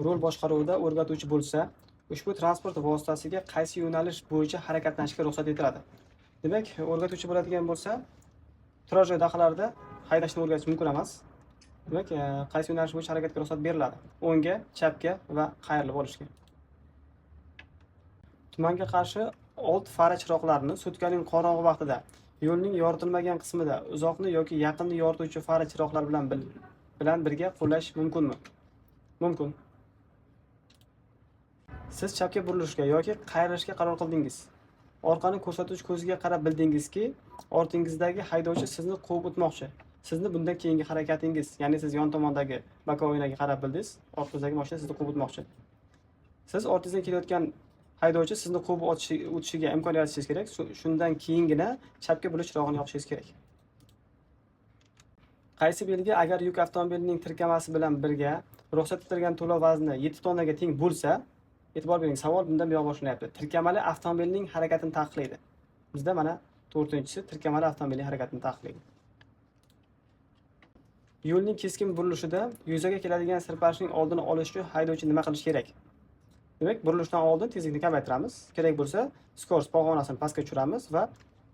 Rul boshqaruvida o'rgatuvchi bo'lsa, ushbu transport vositasiga qaysi yo'nalish bo'yicha harakatlanishga ruxsat etiladi? Demak, o'rgatuvchi bo'ladigan bo'lsa, turar joy dahalarida haydashni o'rgatish mumkin emas. Demak, qaysi yo'nalish bo'yicha harakatga ruxsat beriladi? O'ngga, chapga va qayrilib olishga. Tumanga qarshi old fara chiroqlarini sutkaning qorong'u vaqtida yo'lning yoritilmagan qismida uzoqni yoki yaqinni yorituvchi fara chiroqlar bilan birga qo'llash mumkinmi? Mumkin. Siz chapga burilishga yoki qayrilishga qaror qildingiz. Orqani ko'rsatuvchi ko'ziga qarab bildingizki, ortingizdagi haydovchi sizni quvib o'tmoqchi. Sizni bundan keyingi harakatingiz, ya'ni siz yon tomondagi боковой oynaga qarab bildingiz, ortingizdagi mashina sizni quvib o'tmoqchi. Siz ortingizdan kelayotgan haydovchi sizni quvib o'tishiga imkon yaratishingiz kerak. Shundan keyingina chapga burilish chirog'ini yoqishingiz kerak. Qaysi belgi agar yuk avtomobilining tirkamasi bilan birga ruxsat etilgan to'lov vazni 7 tonnaga teng bo'lsa, e'tibor bering, savol bundan buyoq boshlanyapti. Tirkamali avtomobilning harakatini taqiqlaydi. Bizda mana 4-inchisi tirkamali avtomobilning harakatini taqiqlaydi. Yo'lning keskin burilishida yuzaga keladigan sirpanishning oldini olish uchun haydovchi nima qilish kerak? Demak, burilishdan oldin tezlikni kamaytiramiz. Kerak bo'lsa, скорость pog'onasini pastga tushiramiz va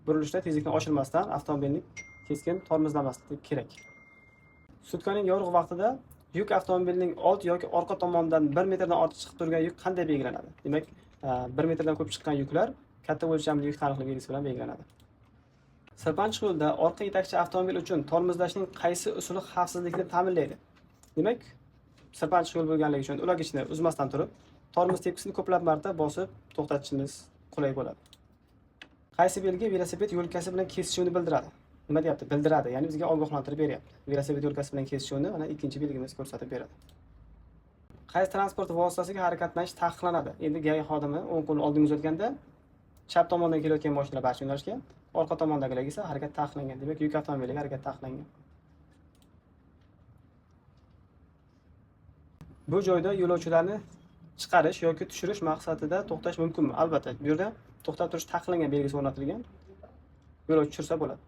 burilishda tezlikni oshirmasdan avtomobilni keskin tormozlamaslik kerak. Sutkaning yorug' vaqtida yuk avtomobilning old yoki orqa tomonidan 1 metrdan ortiq chiqib turgan yuk qanday belgilanadi? Demak, 1 metrdan ko'p chiqqan yuklar katta o'lchamli yuk tariqli belgisi bilan belgilanadi. Sirpanchiq yo'lda orqa yetakchi avtomobil uchun tormozlashning qaysi usuli xavfsizlikni ta'minlaydi? Demak, sirpanchiq yo'l bo'lganligi uchun ulagichni uzmasdan turib, tormoz tepkisini ko'plab marta bosib to'xtatishimiz qulay bo'ladi. Qaysi belgi velosiped yo'lkasi bilan kesishuvni bildiradi? Nima deyapti? Bildiradi, ya'ni bizga ogohlantirib beryapti. Velosiped yo'lkasi bilan kesishuvni mana ikkinchi belgimiz ko'rsatib beradi. Qaysi transport vositasiga harakatlanish taqiqlanadi? Endi GAI xodimi o'ng qo'lni oldinga uzatganda chap tomondan kelayotgan mashinalar barcha yo'nalishga, orqa tomondagilarga esa harakat taqiqlangan. Demak, yuk avtomobiliga harakat taqiqlangan. Bu joyda yo'lovchilarni chiqarish yoki tushirish maqsadida to'xtash mumkinmi? Albatta, bu yerda to'xtab turish taqiqlangan belgisi o'rnatilgan. Yo'lovchi tushirsa bo'ladi.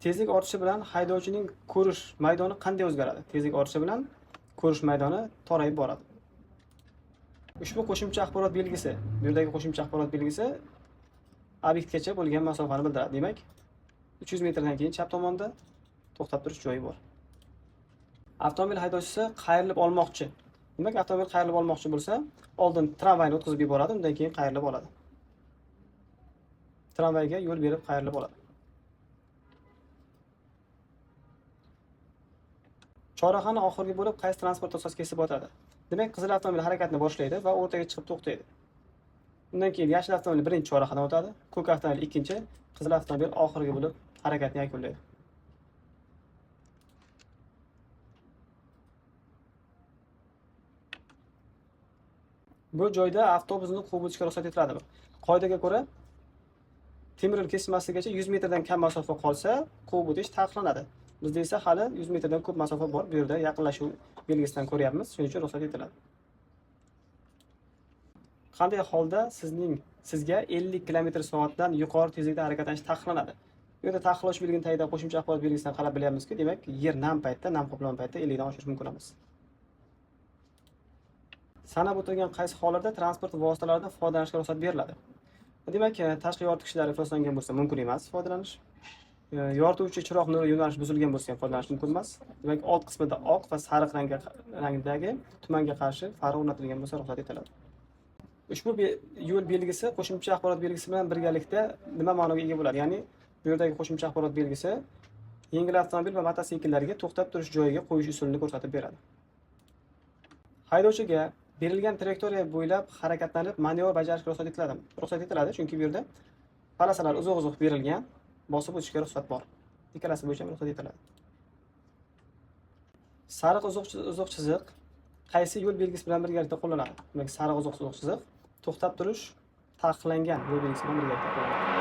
Tezlik ortishi bilan haydovchining ko'rish maydoni qanday o'zgaradi? Tezlik ortishi bilan ko'rish maydoni torayib boradi. Ushbu qo'shimcha axborot belgisi, bu yerdagi qo'shimcha axborot belgisi obyektgacha bo'lgan masofani bildiradi. Demak, 300 metrdan keyin chap tomonda to'xtab turish joyi bor. Avtomobil haydovchisi qayrilib olmoqchi. Demak, avtomobil qayrilib olmoqchi bo'lsa, oldin tramvayni o'tkazib yuboradi, undan keyin qayrilib oladi. Tramvayga yo'l berib qayrilib oladi. Chorrahani oxirgi bo'lib qaysi transport vositasi kesib o'tadi? Demak, qizil avtomobil harakatni boshlaydi va o'rtaga chiqib to'xtaydi. Undan keyin yashil avtomobil birinchi chorrahadan o'tadi, ko'k avtomobil ikkinchi, qizil avtomobil oxirgi bo'lib harakatni yakunlaydi. Bu joyda avtobusni quvib o'tishga ruxsat etiladimi? Qoidaga ko'ra, temir yo'l kesishmasigacha 100 metrdan kam masofa qolsa, quvib o'tish taqiqlanadi. Bizda esa hali 100 metrdan ko'p masofa bor. Bu yerda yaqinlashuv belgisidan ko'ryapmiz, shuning uchun ruxsat etiladi. Qanday holda sizga 50 kilometr soatdan yuqori tezlikda harakatlanish taqiqlanadi? Bu yerda taqiqlovchi belgining tagida qo'shimcha axborot belgisidan qarab bilyapmizki, demak, yer nam paytda, nam qoplama paytda 50 dan oshirish mumkin emas. Sanab o'tilgan qaysi hollarda transport vositalaridan foydalanishga ruxsat beriladi? Demak, tashqi yoritgichlar ifloslangan bo'lsa mumkin emas foydalanish. Yorituvchi chiroq nuri yo'nalishi buzilgan bo'lsa ham foydalanish mumkin emas. Demak, old qismida oq va sariq rangdagi tumanga qarshi fara o'rnatilgan bo'lsa ruxsat etiladi. Ushbu yo'l belgisi qo'shimcha axborot belgisi bilan birgalikda nima ma'noga ega bo'ladi? Ya'ni bu yerdagi qo'shimcha axborot belgisi yengil avtomobil va mototsikllarga to'xtab turish joyiga qo'yish usulini ko'rsatib beradi. Haydovchiga berilgan trayektoriya bo'ylab harakatlanib manevr bajarishga ruxsat etiladimi? Ruxsat etiladi, chunki bu yerda polosalar uzoq-uzoq berilgan, bosib o'tishga ruxsat bor. Ikkalasi bo'yicha ham ruxsat etiladi. Sariq uzoq chiziq qaysi yo'l belgisi bilan birgalikda qo'llanadi? Demak, sariq uzoq chiziq to'xtab turish taqiqlangan yo'l belgisi bilan birgalikda qo'llanadi.